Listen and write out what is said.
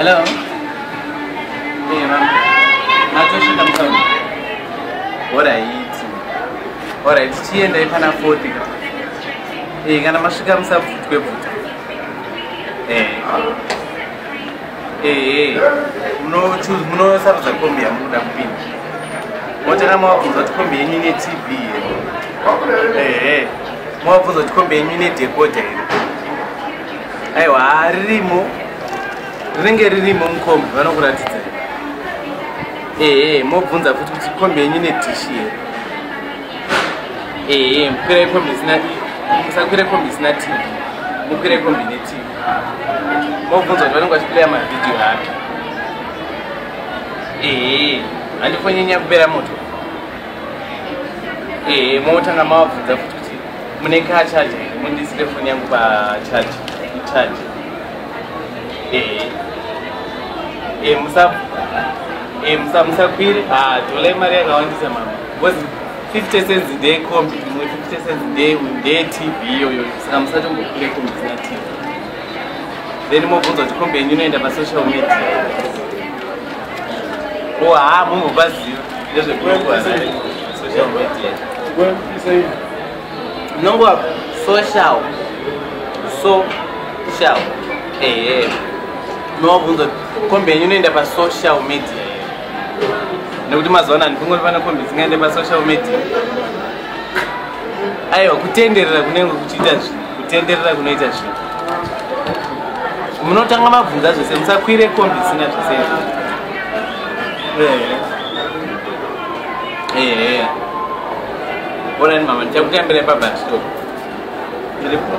Hello. Hey, mama. Matosvika mutauni. Alright. Alright, chiendai pana 40 ka. Eh, kana masvika musabvutwe bvuta. Eh. Eh, eh. Muno choose, munosarudza kombi yamunoda kupinda. Motanga mavabvunza kuti kombi yenyu ine TV here. Eh. Mavabvunza kuti kombi yenyu ine decoder here. Aiwa, ririmo. Rinenge ririmo mukombi, vanokuratidza. Ehe, mobvunza futi kuti kombi yenyu ine dish here. Ehe, mukwire kombi isina, musakwire kombi isina TV, mukwire kombi ine TV. Mobvunza kuti vanenge vachiplaya mavhidhiyo api. Ehe, handifonyenya kupera moto. Ehe, motanga mavabvunza futi kuti mune car charger here, mundisire foni yangu pacharge, icharge. Ehe, musa musakwire. Ah, dhola imari yakawandisa, mama, because 50 cents ndeyekombi imwe, 50 cents ndeye TV iyoyo. Saka musatombokwire kombi isina TV. Then mobvunza kuti kombi yenyu inoenda pasocial media. O, ha, mumbopaziva ndezvekurukuharare social media. Munongova social, social. Ehe, munovabvunza kuti kombi yenyu inoenda pasocial media here, nekuti mazuva ano handifungoti pane kombi isingaende pasocial media. Aiwa, kutenderera kunenge kuchiita zvinhu, kutenderera kunoita zvinhu. Munotanga mabvunza zvese, musakwire kombi isina zvese izvo. Ehe, onani mama, ndichakutambirai pabus stop. Ndiripo.